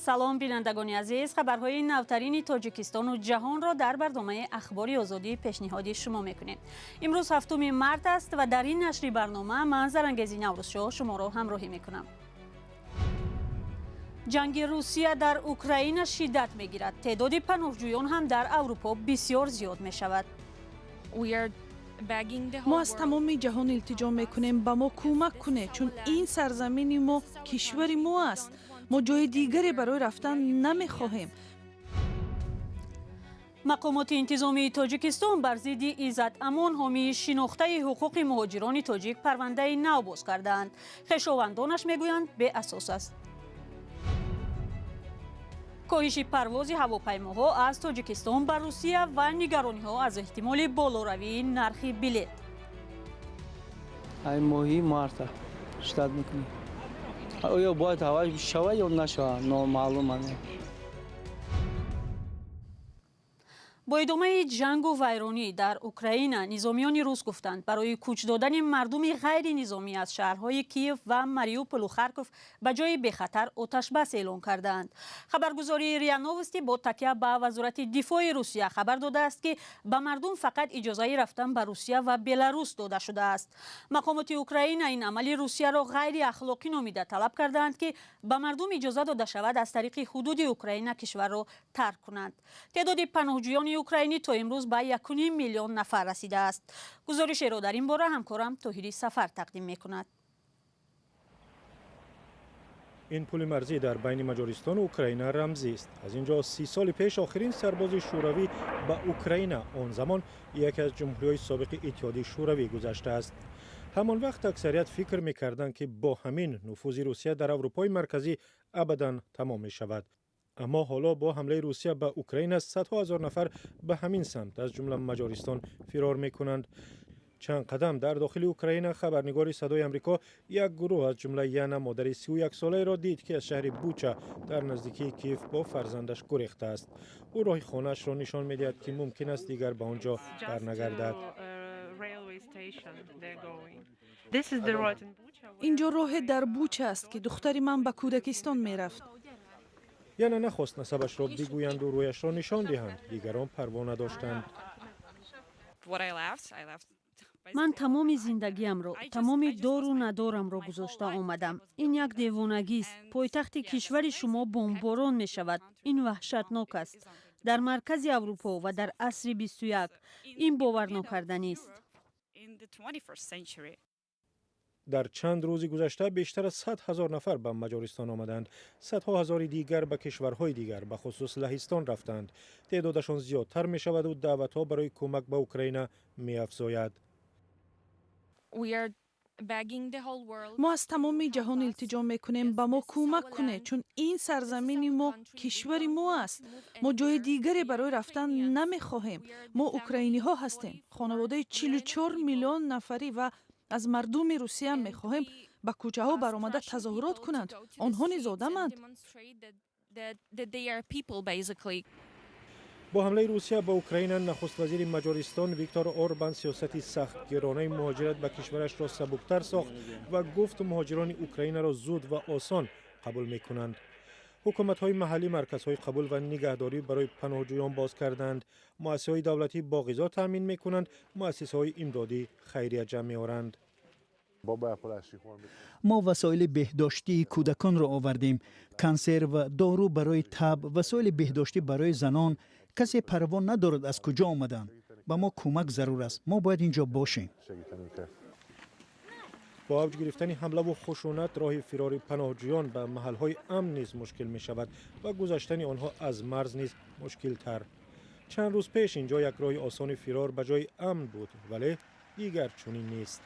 Салом, бинандагони азиз. Хабарҳои навтарини Тоҷикистону ҷаҳонро дар барномаи Ахбори Озодӣ пешниҳоди шумо мекунем. Имрӯз 7 март аст ва дар ин нашри барнома ман, Зарангези Наврӯзшоҳ, шуморо ҳамроҳӣ мекунам. Ҷанги Русия дар Украина шиддат мегирад, теъдоди паноҳҷӯён ҳам дар Аврупо бисёр зиёд мешавад. Мо аз тамоми ҷаҳон илтиҷо мекунем: ба мо кӯмак кунед, чун ин сарзамини мо, кишвари мо аст. Мо ҷои дигаре барои рафтан намехоҳем. Мақомоти интизомии Тоҷикистон бар зидди Иззат Амон, ҳомии шинохтаи ҳуқуқи муҳоҷирони тоҷик, парвандаи нав боз кардаанд. Хешовандонаш мегӯянд, беасос аст. Коҳиши парвози ҳавопаймоҳо аз Тоҷикистон ба Русия ва нигарониҳо аз эҳтимоли болоравии нархи билет. Ай моҳи марта ждать мекунем, оё бояд ҳавай шавад ё нашавад, номаълум. Бо идомаи ҷангу вайронӣ дар Украина, низомиёни рус гуфтанд, барои кӯч додани мардуми ғайринизомӣ аз шаҳрҳои Киев ва Мариуполу Харков ба ҷои бехатар оташбас эълон кардаанд. Хабаргузории РИА Новости бо такя ба Вазорати дифои Русия хабар додааст, ки ба мардум фақат иҷозаи рафтан ба Русия ва Беларус дода шудааст. Мақомоти Украина ин амали Русияро ғайриахлоқӣ номида, талаб кардаанд, ки ба мардум иҷоза дода шавад аз тариқи ҳудуди Украина кишварро тарк кунанд. Теъдоди паноҳҷӯёни украинӣ то имрӯз ба 1,5 миллион нафар расидааст. Гузоришеро дар ин бора ҳамкорам Тоҳири Сафар тақдим мекунад. Ин пули марзӣ дар байни Маҷористону Украина рамзист. Аз ин ҷо 30 соли пеш охирин сарбози шӯравӣ ба Украина, он замон яке аз ҷумҳуриҳои собиқи Иттиҳоди Шӯравӣ, гузаштааст. Ҳамон вақт аксарият фикр мекарданд, ки бо ҳамин нуфузи Русия дар Аврупои Марказӣ абадан тамом мешавад. Аммо ҳоло бо ҳамлаи Русия ба Украина садҳо ҳазор нафар ба ҳамин самт, аз ҷумла Маҷористон, фирор мекунанд. Чанд қадам дар дохили Украина хабарнигори Садои Амрико як гурӯҳ, аз ҷумла Яна, модари 31-солаеро дид, ки аз шаҳри Буча дар наздикии Киев бо фарзандаш гурехтааст. Ӯ роҳи хонаашро нишон медиҳад, ки мумкин аст дигар ба он ҷо барнагардад. Ин ҷо роҳе дар Буча аст, ки духтари ман ба кӯдакистон мерафт. Яна нахост насабашро бигӯянду рӯяшро нишон диҳанд. Дигарон парво надоштанд. Ман тамоми зиндагиамро, тамоми дору надорамро гузошта омадам. Ин як девонагист. Пойтахти кишвари шумо бомборон мешавад. Ин ваҳшатнок аст. Дар маркази Аврупо ва дар асри 21 ин боварнокарданист. Дар чанд рӯзи гузашта бештар аз 100 000 нафар ба Маҷористон омаданд. Садҳо ҳазори дигар ба кишварҳои дигар, бахусус Лаҳистон, рафтанд. Теъдодашон зиёдтар мешаваду даъватҳо барои кӯмак ба Украина меафзояд. Мо аз тамоми ҷаҳон илтиҷо мекунем: ба мо кӯмак кунед, чун ин сарзамини мо, кишвари мо аст. Мо ҷои дигаре барои рафтан намехоҳем. Мо украиниҳо ҳастем, хонаводаи 44 миллион нафарӣ, ва аз мардуми Русия мехоҳем ба кӯчаҳо баромада тазоҳурот кунанд. Онҳо низ одаманд. Бо ҳамлаи Русия ба Украина нахуствазири Маҷористон Виктор Орбан сиёсати сахтгиронаи муҳоҷират ба кишварашро сабуктар сохт ва гуфт, муҳоҷирони Украинаро зуд ва осон қабул мекунанд. Ҳукуматҳои маҳаллӣ марказҳои қабул ва нигаҳдорӣ барои паноҳҷӯён боз карданд. Муассисаҳои давлатӣ бо ғизо таъмин мекунанд, муассисаҳои имдодӣ хайрия ҷамъ меоранд. Мо васоили беҳдоштии кӯдаконро овардем: консерва, дору барои таб, васоили беҳдоштӣ барои занон. Касе парво надорад, аз куҷо омаданд. Ба мо кӯмак зарур аст. Мо бояд ин ҷо бошем. Бо авҷ гирифтани ҳамлаву хушунат, роҳи фирори паноҳҷӯён ба маҳалҳои амн низ мушкил мешавад ва гузаштани онҳо аз марз низ мушкилтар. Чанд рӯз пеш ин ҷо як роҳи осони фирор ба ҷои амн буд, вале дигар чунин нест.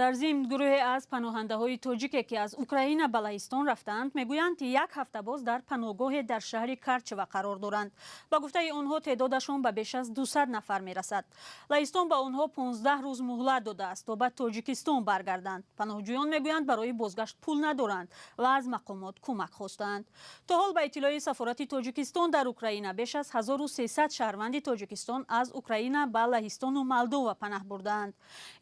Дар зимн, гурӯҳе аз паноҳандаҳои тоҷике, ки аз Украина ба Лаҳистон рафтаанд, мегӯянд, як ҳафта боз дар паноҳгоҳе дар шаҳри Карчева қарор доранд. Ба гуфтаи онҳо, теъдодашон ба беш аз 200 нафар мерасад. Лаҳистон ба онҳо 15 рӯз муҳлат додааст, то ба Тоҷикистон баргарданд. Паноҳҷӯён мегӯянд, барои бозгашт пул надоранд ва аз мақомот кӯмак хостаанд. То ҳол, ба иттилои сафорати Тоҷикистон дар Украина, беш аз 1300 шаҳрванди Тоҷикистон аз Украина ба Лаҳистону Молдова панаҳ бурдаанд.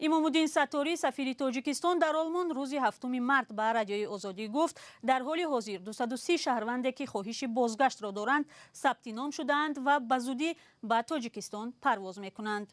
Имомуддин Сатторӣ, сафири Сафири Тоҷикистон дар Олмон рӯзи 7 март ба Радиои Озодӣ гуфт, дар ҳоли ҳозир 230 шаҳрванде, ки хоҳиши бозгаштро доранд, сабти ном шудаанд ва ба зудӣ ба Тоҷикистон парвоз мекунанд.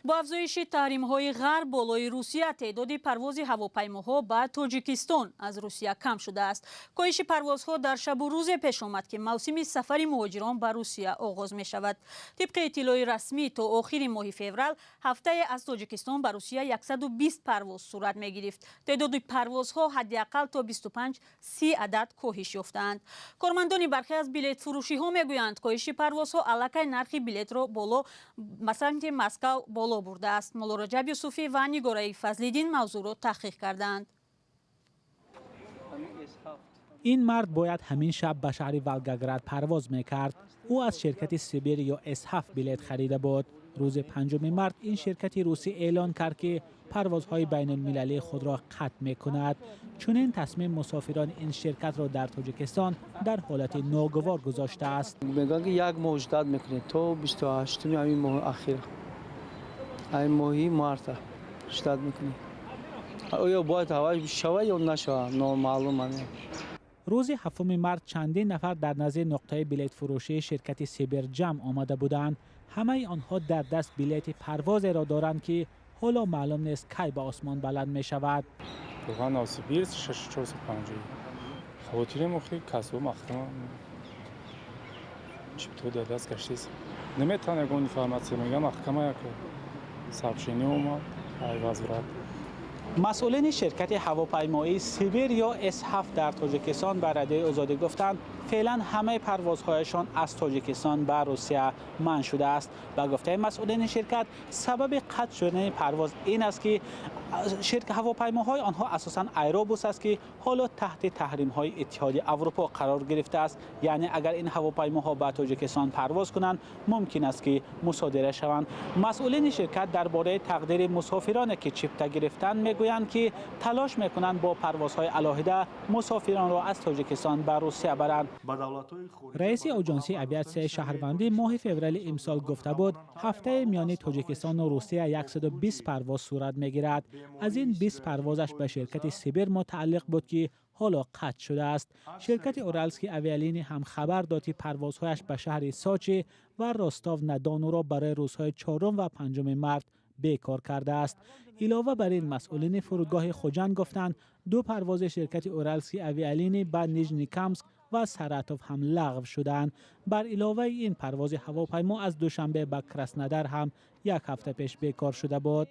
Бо афзоиши таҳримҳои Ғарб болои Русия, теъдоди парвози ҳавопаймоҳо ба Тоҷикистон аз Русия кам шудааст. Коҳиши парвозҳо дар шабу рӯзе пеш омад, ки мавсими сафари муҳоҷирон ба Русия оғоз мешавад. Тибқи иттилои расмӣ, то охири моҳи феврал ҳафтае аз Тоҷикистон ба Русия 120 парвоз сурат мегирифт. Теъдоди парвозҳо ҳадди ақал то 25-30 адад коҳиш ёфтаанд. Кормандони бархе аз билетфурӯшиҳо мегӯянд, коҳиши парвозҳо аллакай нархи билетро боло ба самти Москав боло бурдааст. Муллораҷаб Юсуфӣ ва Нигораи Фазлиддин мавзӯъро таҳқиқ кардаанд. Ин мард бояд ҳамин шаб ба шаҳри Волгоград парвоз мекард. Ӯ аз ширкати Сибир ё С7 билет харида буд. Рӯзи 5 март ин ширкати русӣ эълон кард, ки парвозҳои байналмилалии худро қатъ мекунад. Чунин тасмим мусофирони ин ширкатро дар Тоҷикистон дар ҳолати ногувор гузоштааст. Мегӯянд, ки як моҳ ждать мекунед, то 28-уми ҳамин моҳи ахир, ҳамин моҳи марта ждать мекунед. Оё бояд ҳавай шава ё нашава, номаълум. Рӯзи 7 март чандин нафар дар назди нуқтаи билетфурӯшии ширкати Сибир ҷамъ омада буданд. Ҳамаи онҳо дар даст билети парвозеро доранд, ки ҳоло маълум нест, кай ба осмон баланд мешавад. Новосибирск 6450 хавотирем, охи касбу махтама чипто дар даст гаштист, наметавон ягон информация мегам, маҳкама як сообщение омад, ай возврат. Масъулини ширкати ҳавопаймоии Сибир ё С7 дар Тоҷикистон ба Радиои Озодӣ гуфтанд, феълан ҳамаи парвозҳояшон аз Тоҷикистон ба Русия манъ шудааст. Ба гуфтаи масъулини ширкат, сабаби қатъ шудани парвоз ин аст, ки ҳавопаймоҳои онҳо асосан Айробус аст, ки ҳоло таҳти таҳримҳои Иттиҳоди Аврупо қарор гирифтааст. Яъне агар ин ҳавопаймоҳо ба Тоҷикистон парвоз кунанд, мумкин аст, ки мусодира шаванд. Масъулини ширкат дар бораи тақдири мусофироне, ки чипта гирифтанд, мегӯянд, ки талош мекунанд бо парвозҳои алоҳида мусофиронро аз Тоҷикистон ба Русия баранд. Раиси Оҷонсии авиатсияи шаҳрвандӣ моҳи феврали имсол гуфта буд, ҳафтаи миёни Тоҷикистону Русия 120 парвоз сурат мегирад. Аз ин 20 парвозаш ба ширкати Сибир мутааллиқ буд, ки ҳоло қатъ шудааст. Ширкати Уралски авиалини ҳам хабар дод, ки парвозҳояш ба шаҳри Сочи ва Ростов на Донуро барои рӯзҳои 4 ва 5 март бекор кардааст. Илова бар ин, масъулини фурудгоҳи Хуҷанд гуфтанд, ду парвози ширкати Уралски авиалини ба Нижнекамск ва Саратов ҳам лағв шуданд. Бар иловаи ин, парвози ҳавопаймо аз Душанбе ба Краснодар ҳам як ҳафта пеш бекор шуда буд.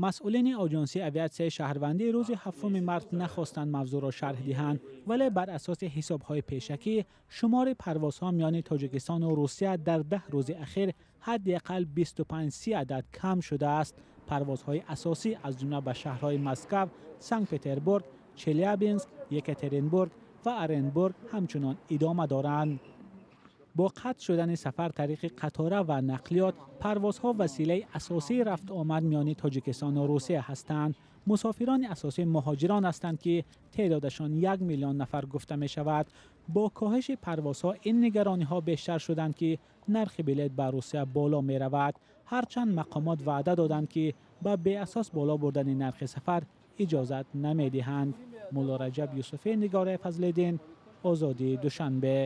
Масъулини Оҷонсии авиатсияи шаҳрвандӣ рӯзи 7 март нахостанд мавзӯъро шарҳ диҳанд, вале бар асоси ҳисобҳои пешакӣ шумори парвозҳо миёни Тоҷикистону Русия дар 10 рӯзи ахир ҳадди ақал 25-30 адад кам шудааст. Парвозҳои асосӣ аз ҷумла ба шаҳрҳои Москав, Санкт Петербург, Челябинск, Екатеринбург ва Оренбург ҳамчунон идома доранд. Бо қатъ шудани сафар тариқи қатора ва нақлиёт, парвозҳо василаи асосии рафтуомад миёни Тоҷикистону Русия ҳастанд. Мусофирони асосӣ муҳоҷирон ҳастанд, ки теъдодашон 1 миллион нафар гуфта мешавад. Бо коҳиши парвозҳо ин нигарониҳо бештар шуданд, ки нархи билет ба Русия боло меравад, ҳарчанд мақомот ваъда доданд, ки ба беасос боло бурдани нархи сафар иҷозат намедиҳанд. Муллораҷаб Юсуфӣ, Нигораи Фазлиддин, Озодӣ, Душанбе.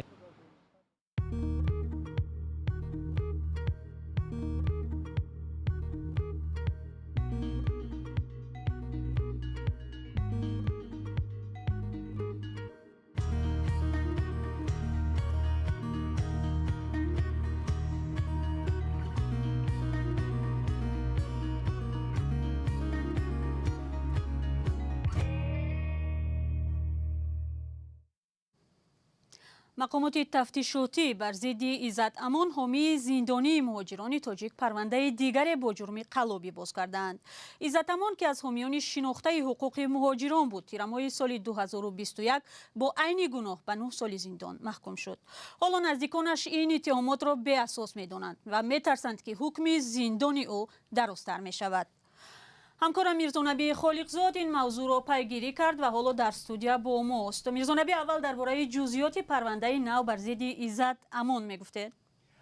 Мақомоти тафтишотӣ бар зидди Иззат Амон, ҳомии зиндонии муҳоҷирони тоҷик, парвандаи дигаре бо ҷурми қаллобӣ боз кардаанд. Иззат Амон, ки аз ҳомиёни шинохтаи ҳуқуқи муҳоҷирон буд, тирамоҳи соли 2021 бо айни гуноҳ ба 9 соли зиндон маҳкум шуд. Ҳоло наздиконаш ин иттиҳомотро беасос медонанд ва метарсанд, ки ҳукми зиндони ӯ дарозтар мешавад. Ҳамкорам Мирзонаби Холиқзод ин мавзӯъро пайгирӣ кард ва ҳоло дар студия бо мост. Мирзонаби, аввал дар бораи ҷузъиёти парвандаи нав бар зидди Иззат Амон мегуфтед.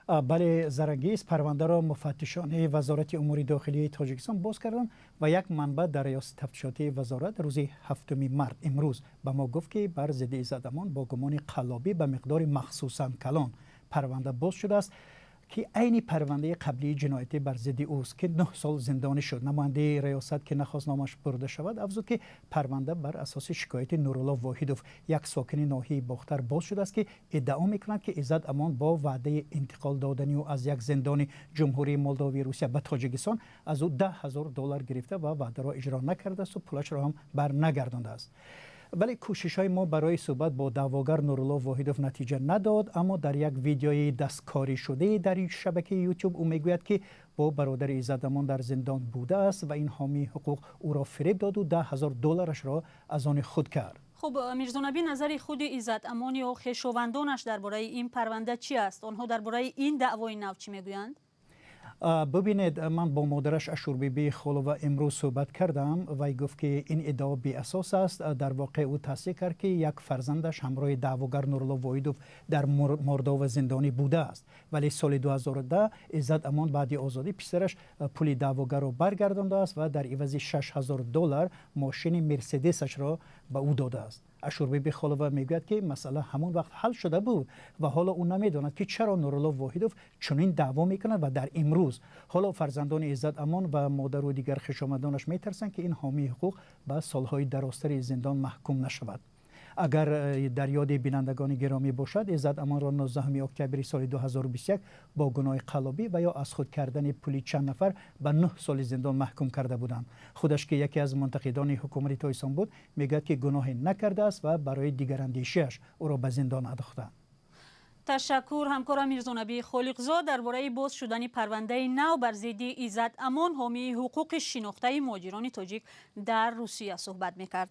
Бале, Зарангиз, парвандаро муфаттишони Вазорати умури дохилии Тоҷикистон боз карданд ва як манбаъ дар риёсати тафтишотии вазорат рӯзи 7 март, имрӯз, ба мо гуфт, ки бар зидди Иззат Амон бо гумони қаллобӣ ба миқдори махсусан калон парванда боз шудааст, ки айни парвандаи қаблии ҷиноятӣ бар зидди ӯст, ки 9 сол зиндонӣ шуд. Намояндаи риёсат, ки нахост номаш бурда шавад, афзуд, ки парванда бар асоси шикояти Нурулло Воҳидов, як сокини ноҳияи Бохтар, боз шудааст, ки иддао мекунад, ки Иззат Амон бо ваъдаи интиқол додани ӯ аз як зиндони Ҷумҳурии Молдовии Русия ба Тоҷикистон аз ӯ 10 000 доллар гирифта ва ваъдаро иҷро накардааст, пулашро ҳам барнагардондааст. Вале кӯшишҳои мо барои суҳбат бо даъвогар Нурулло Воҳидов натиҷа надод. Аммо дар як видеои дасткорӣшудае дар шабакаи Ютуб ӯ мегӯяд, ки бо бародари Иззат Амон дар зиндон будааст ва ин ҳомии ҳуқуқ ӯро фиреб доду 10 000 долларашро аз они худ кард. Хуб, Мирзонабӣ, назари худи Иззат Амон ё хешовандонаш дар бораи ин парванда чӣ аст? Онҳо дар бораи ин даъвои нав чӣ мегӯянд? Бубинед, ман бо модараш Ашурбибӣ Холова имрӯз суҳбат кардам. Вай гуфт, ки ин иддао беасос аст. Дар воқеъ, ӯ тасдиқ кард, ки як фарзандаш ҳамроҳи даъвогар Нурулло Воҳидов дар Молдова зиндонӣ будааст, вале соли 2010 Иззат Амон баъди озодӣ писараш пули даъвогарро баргардондааст ва дар ивази 6000 доллар мошини Мерседесашро ба ӯ додааст. Ашурбиби Холова мегӯяд, ки масъала ҳамон вақт ҳал шуда буд ва ҳоло ӯ намедонад, ки чаро Нурулло Воҳидов чунин даъво мекунад. Ва дар имрӯз ҳоло фарзандони Иззат Амон ва модару дигар хешомадонаш метарсанд, ки ин ҳомии ҳуқуқ ба солҳои дарозтари зиндон маҳкум нашавад. Агар дар ёди бинандагони гиромӣ бошад, Иззат Амонро 19 октябри соли 2021 бо гуноҳи қаллобӣ ва ё аз худ кардани пули чанд нафар ба 9 соли зиндон маҳкум карда буданд. Худаш, ки яке аз мунтақидони ҳукумати Тоҷикистон буд, мегӯяд, ки гуноҳе накардааст ва барои дигарандешиаш ӯро ба зиндон андохтанд. Ташаккур. Ҳамкорам Мирзонабӣ Холиқзод дар бораи боз шудани парвандаи нав бар зидди Иззат Амон, ҳомии ҳуқуқи шинохтаи муҳоҷирони тоҷик дар Русия, суҳбат мекард.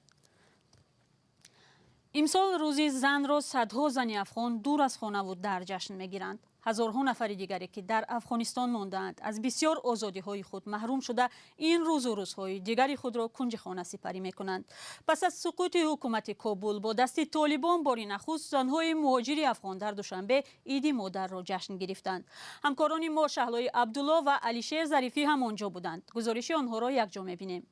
Имсол Рӯзи занро садҳо зани афғон дур аз хонаву дар ҷашн мегиранд. Ҳазорҳо нафари дигаре, ки дар Афғонистон мондаанд, аз бисёр озодиҳои худ маҳрум шуда, ин рӯзу рӯзҳои дигари худро кунҷи хона сипарӣ мекунанд. Пас аз суқути ҳукумати Кобул бо дасти Толибон, бори нахуст занҳои муҳоҷири афғон дар Душанбе Иди модарро ҷашн гирифтанд. Ҳамкорони мо Шаҳлои Абдулло ва Алишер Зарифӣ ҳам он ҷо буданд. Гузориши онҳоро якҷо мебинем.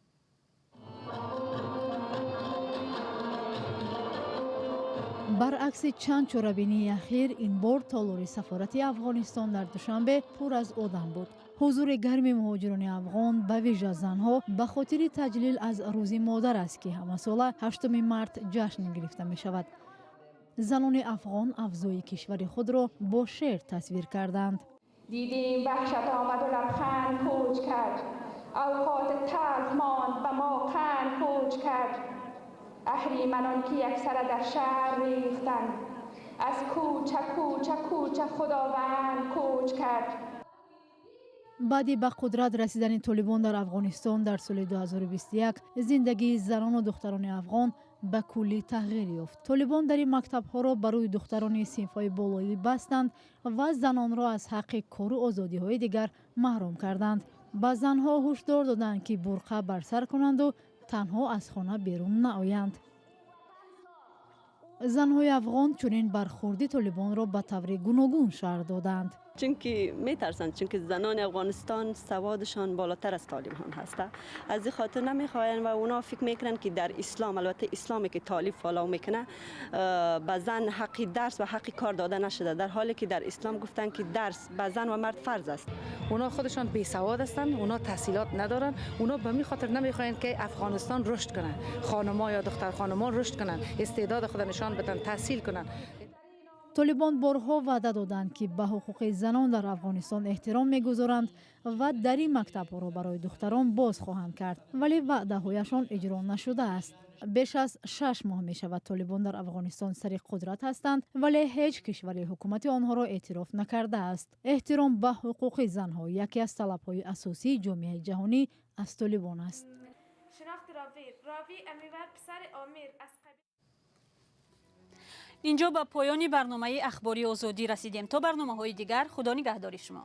Баръакси чанд чорабинии ахир, ин бор толори сафорати Афғонистон дар Душанбе пур аз одам буд. Ҳузури гарми муҳоҷирони афғон, ба вижа занҳо, ба хотири таҷлил аз Рӯзи модар аст, ки ҳамасола 8 март ҷашн гирифта мешавад. Занони афғон авзои кишвари худро бо шеър тасвир карданд. Дидем ваҳшат омаду лабханд кӯч кард, авқоти талх монд, ба мо қанд кӯч кард. Аҳриманон ки яксара дар шаҳр рехтанд, аз кӯча кӯча кӯча худованд кӯч кард. Баъди ба қудрат расидани Толибон дар Афғонистон дар соли 2021, зиндагии занону духтарони афғон ба куллӣ тағйир ёфт. Толибон дари мактабҳоро ба рӯи духтарони синфҳои болоӣ бастанд ва занонро аз ҳаққи кору озодиҳои дигар маҳрум карданд. Ба занҳо ҳушдор доданд, ки бурқа бар сар кунанду танҳо аз хона берун наоянд. Занҳои афғон чунин бархурди Толибонро ба таври гуногун шарҳ доданд. Чунки میترسند، چونکه زنان افغانستان سوادشان بالاتر از طالبان هسته. از این خاطر نمیخواین و اونا فکر میکنن که در اسلام، البته اسلامی که طالب follow میکنه، به زن حقی درس و حقی کار داده نشده، در حالی که در اسلام گفتن که درس به زن و مرد فرض است. اونا خودشان بی سواد هستند، اونا تحصیلات ندارن. اونا به می خاطر نمیخواین که افغانستان رشد کنه، خانما یا دختر خانما رشد کنن، استعداد خود نشان بدن، تحصیل کنن. Толибон борҳо ваъда доданд, ки ба ҳуқуқи занон дар Афғонистон эҳтиром мегузоранд ва дари мактабҳоро барои духтарон боз хоҳанд кард, вале ваъдаҳояшон иҷро нашудааст. Беш аз 6 моҳ мешавад, Толибон дар Афғонистон сари қудрат ҳастанд, вале ҳеҷ кишваре ҳукумати онҳоро эътироф накардааст. Эҳтиром ба ҳуқуқи занҳо яке аз талабҳои асосии ҷомеаи ҷаҳонӣ аз Толибон аст. شناخت راوی راوی امیور پسر آمیر از Инҷо ба поёни барномаи Ахбори Озодӣ расидем. То барномаҳои дигар, Худо нигаҳдори шумо.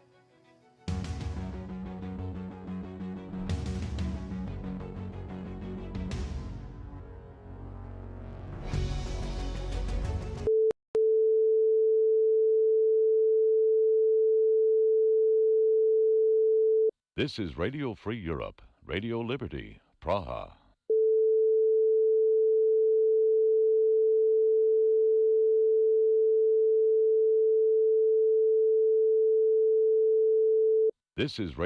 This is Radio Free Europe, Radio Liberty, Praha. This is